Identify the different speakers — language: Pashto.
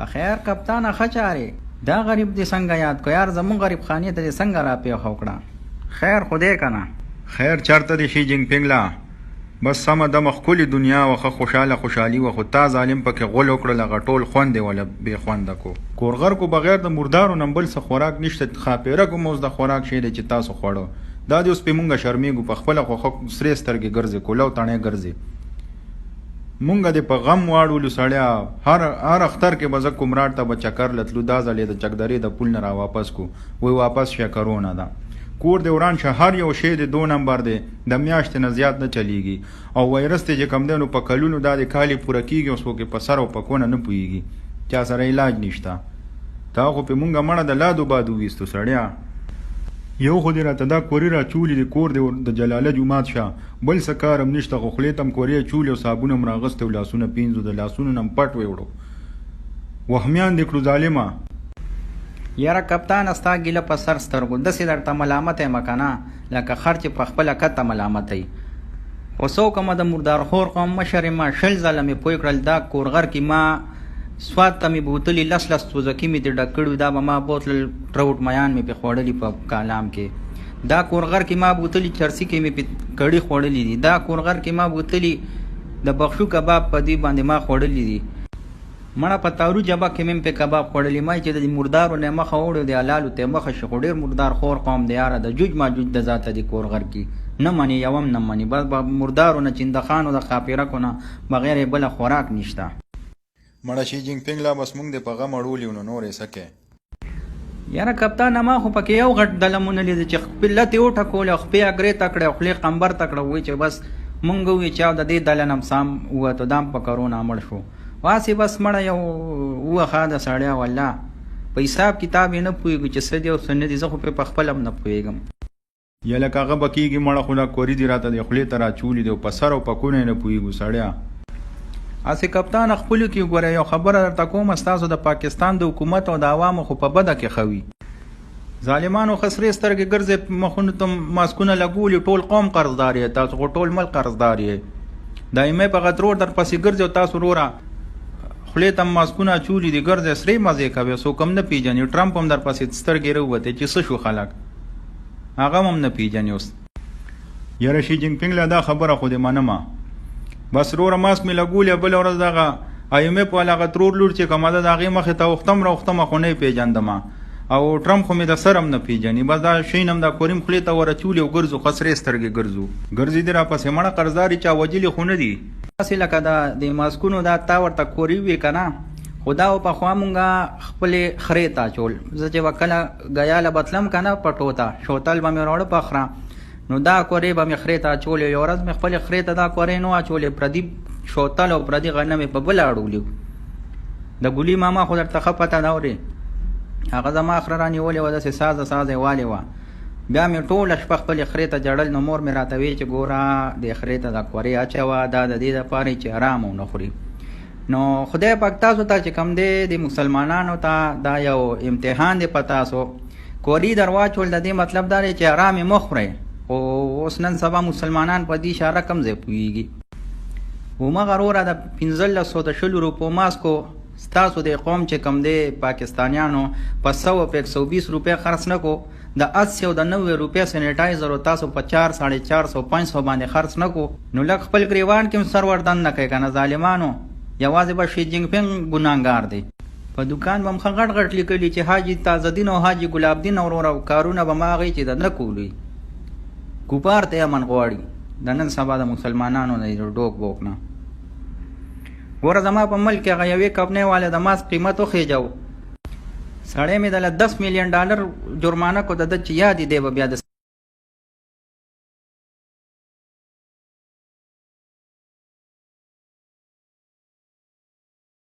Speaker 1: په خیر کپتانه، ښه چارې؟ دا غریب دې څنګه یاد کو یار، زموږ غریب خانې ته دې څنګه را پېښه وکړه؟ خیر خو دی کنه؟
Speaker 2: خیر چرته دی شي جینګ پینګ لا بس سمه دمه ښکلې دنیا وه، ښه خوشحاله خوشحالي وه، خو تا ظالم پکې غول وکړل، هغه ټول خوند یې وله بې خونده کو. کورغر کو بغیر د مردارو نه بل څه خوراک نشته، ښاپېرک هم اوس د خوراک شی دی چې تاسو خوړه، دا دی اوس پرې مونږ شرمېږو، په خپله خو ښه سرې سترګې ګرځې، کولو تڼۍ ګرځې، مونږ دې په غم واړولو سړیا. هر هر اختر کې به زه کمراټ ته به چکر له تلو، دا ځل یې د چکدرې د پول نه را واپس کو، وایي واپس شه کرونا ده، کور دې وران شه، هر یو شی دې دو نمبر دی، د میاشتې نه زیات نه چلیږي، او وایرس دی چې کوم دی نو په کلونو دا د کال یې پوره کیږي او څوک یې په سر او په کونه نه پوهیږي، چا سره علاج نشته. تا خو پې مونږه مړه د لادو بادو ویستو سړیا. یو خو دې راته دا کوري راچولي دي، کور دې د جلاله جومات شه، بل څه کار هم نشته، خو خولې ته هم کوري اچولي او صابون هم راغستی او لاسونه پینځو، د لاسونو نه هم پټ ویوړو، وهمیان دې کړو ظالمه.
Speaker 1: یاره کپتانه ستا ګیله په سر سترګو، دسې درته ملامت یم کنه لکه خر چې په خپله کته ملامت وي. خو څه وکړم د مردارخور قوم مشر یم، 20 ځله مې پوه کړل، دا کورغر کې ما سوات ته مې بوتلي لس لس څوزکي مې ترې ډک کړي، دا به ما بوتلل ټروټ میان مې پرې خوړلي په کالام کې، دا کورغر کې ما بوتلي چرسي کې مې پرې کړي خوړلي دي، دا کورغر کې ما بوتلي د بخشو کباب په دوی باندې ما خوړلي دي، مړه په تارو جبه کې مې پې کباب خوړلي، ما چې د دې مردارو نه مخه وړو د حلالو ته مخه شي، خو ډېر مردار خور قوم دی یاره، د جوج ماجوج د ذاته دي کورغر کې نه مني، یو هم نه مني، بس مردارو نه چیندخانو د ښاپېرکو نه بغیر یې بله خوراک نشته.
Speaker 2: مړه شي جینګ پینګ لا بس مونږ دې په غم اړولي یو نو نور یې څه کې.
Speaker 1: یاره کپتانه ما خو پکې یو غټ دلم ونه لید چې خپل لتې وټکولې او خپې اګرې ته کړې او خولې قمبر ته کړه، وایي چې بس مونږ ووایو چې او د دې دله نه هم سام ووتو، دا هم په کرونا مړ شو، هسې بس مړه یو ووښه د سړی، والله په حساب کتاب یې نه پوهېږو چې څه دي او څه نه دي، زه خو پرې په خپله هم نه پوهېږم.
Speaker 2: یا لکه هغه به کیږي مړه خو دا کوري دي راته د خولې ته راچولي دي او په سر او په کونه یې نه پوهیږو سړیا.
Speaker 1: هسې کپتانه خپلو کې وګوره یو خبره درته کوم، ستاسو د پاکستان د حکومت او د عوامو خو په بده کې ښه وي. ظالمانو ښه سرې سترګې ګرځئ مخونو ته ماسکونه لګولي، ټول قوم قرضدار یې، تاسو خو ټول ملک قرضدار یې، دایمه په غترور در پسې ګرځي او تاسو وروره خولې ته ماسکونه اچولي دي ګرځئ سرې مزې کوئ، څوک هم نه پیژني، ټرمپ هم در پسې سترګې راووتې چې څه شو خلک هغه هم نه پیژني اوس.
Speaker 2: یاره شي جینګ پینګ لا دا خبره خو دې منمه، بس وروره ماسک مې لګولی، بله ورځ دغه آی ایم ایف والا هغه ترور لور چې کومه ده د هغې مخې ته اوښتم راوښتمه خو نه یې پېژندمه، او ټرمپ خو مې د سر هم نه پېژني، بس دا شین هم دا کوریم خولې ته ور اچولي او ګرځو ښه سرې سترګې ګرځو. ګرځي دې راپسې مړه قرضداري چا وژلي خو نه دي.
Speaker 1: داسې لکه د دې ماسکونو دا تا ورته کوري وي که نه، خو دا پخوا مونږه خپلې خرې ته اچول، زه چې به کله ګیا له به تلم که نه پټو ته، شوتل به مې راوړه په خره، نو دا کورې به مې خرې ته اچولې. یوه ورځ مې خپلې خرې ته دا کورې نه اچولې، پردي شوتل او پردي غنم یې په بله اړولي. د ګلي ماما خو درته ښه پته ده اورې، هغه زما خره رانیولې وه، داسې سازه سازه یې والې وه. بیا مې ټوله شپه خپلې خرې ته ژړل، نو مور مې راته ویې چې ګوره دې خرې ته دا کورې اچوه، دا د دې دپاره چې ارام ونه خوري. نو خدای پاک تاسو ته چې کوم دی د مسلمانانو ته دا یو امتحان دی په تاسو کوری در واچول، د دې مطلب دا دی چې ارام یې مه خورئ. خو اوس نن سبا مسلمانان په دې اشاره کوم ځای پوهېږي؟ همغه وروره د 15 د 20 روپو ماسکو ستاسو د قوم چې کوم دی پاکستانیانو په 100 په 120 روپۍ خرڅ نه کو، د 80 او د 90 روپۍ سینیټایزر تاسو په 4 450 500 باندې خرڅ نه کو، نو لږ خپل ګریوان کې هم سر ور دننه کړئ که نه ظالمانو، یوازې به شي جینګ پینګ ګناهګار دی. په دوکان به هم ښه غټ غټ لیکلي چې حاجي تازه او حاجي ګلاب دین وروره، کارونه به ما هغوی چې د نه کولوي، کوپار ته امن غواړي د نن سبا د مسلمانانو نه ډوک بوک نه. ګوره زما په ملک کې هغه یوې کمپنۍ والا د ماسک قیمت وخېجاو، سړی مې دله 10 میلیون ډالر جرمانه کو، د ده چې یاد دی به بیا د